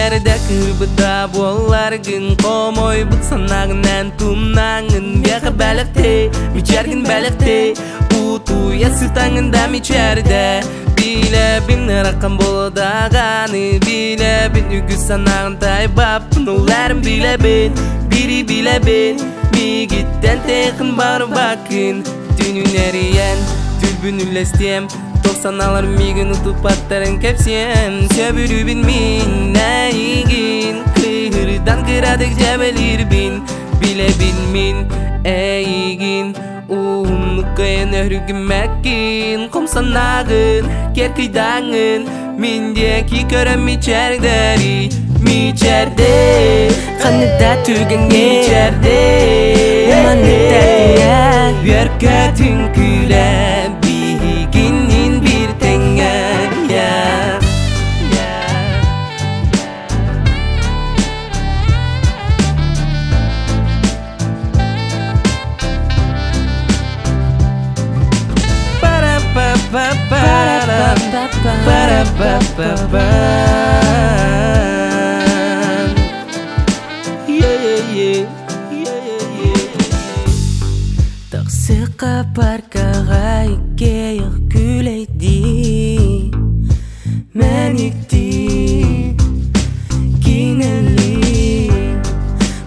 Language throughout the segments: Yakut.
Мичээрдэ кыырбыта буолларгын Хомойбут санааҕынан тумнаҥын Миэхэ бэлэхтээ, мичээргин бэлэхтээ Утуйа сытаҥын да мичээрдэ Билэбин ыарахан буолудаҕаны Билэбин үгүс санааҕын тайбаппын Уларым билэбин, бири билэбин Миигиттэн тэйэххин барбаккын Түүнүн эрийэн, түлбүн үллэстиэм Туох санаалар миигин утуппаттарын кэпсиэм Сөбүрүүбүн мин эйигин Кыыһырдан кыратык дьэбэлиирбин Билэбин мин эйигин Уһуннук кыайан өһүргүммэккин Хом санааҕын, кэркыйдааҥҥын Мин диэки көрөн мичээрдэри Мичээрдээ Ханнык да түгэҥҥэ Мичээрдээ Маннык да тэҥҥэ Үөркөтүн күлэ биһигиннин биир тэҥҥэ Yeah, yeah. Па-ра-па-па-па-рам, па-ра-па-па-пам. Yeah, yeah, yeah, yeah, yeah. Тахсыка паркаҕа иккиэйэх күлэйдии Мэниктии кинилии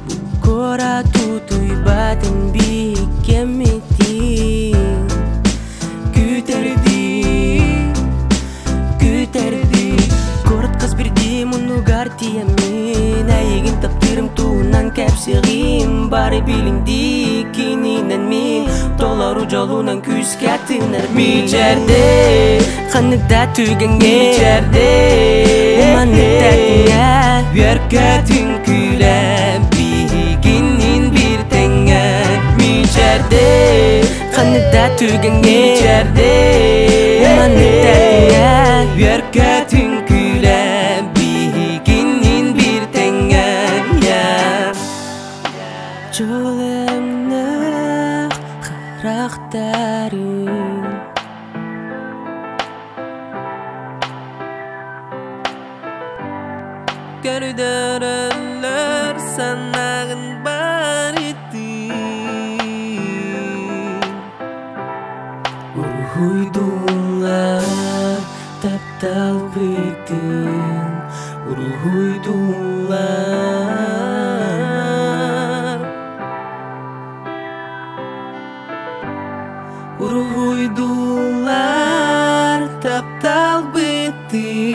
Бу куорат утуйбатын биһиккэммитии Күүтэрдии, күүтэрдии Куорат хас биирдии муннугар тиийэммин Эйигин таптыырым туһунан кэпсиэҕим Бары билиҥдии кининэн мин Толору дьолунан күүскэ тыынар Мичээрдээ, Ханнык да түгэҥҥэ мичээрдээ, Маннык да тэҥҥэ Үөркөтүн күлэ биһигиннин биир тэҥҥэ Мичээрдээ, Ханнык да түгэҥҥэ мичээрдээ, Маннык да тэҥҥэ Үөркөтүн күлэ биһигиннин биир тэҥҥэ Yeah. Дьол өҥнөөх харахтарын Көрдөрөллөр санааҕын барытын Уруһуйдуулар тапталбытын Уруһуйдуулар Уруһуйдуулар тапталбытын.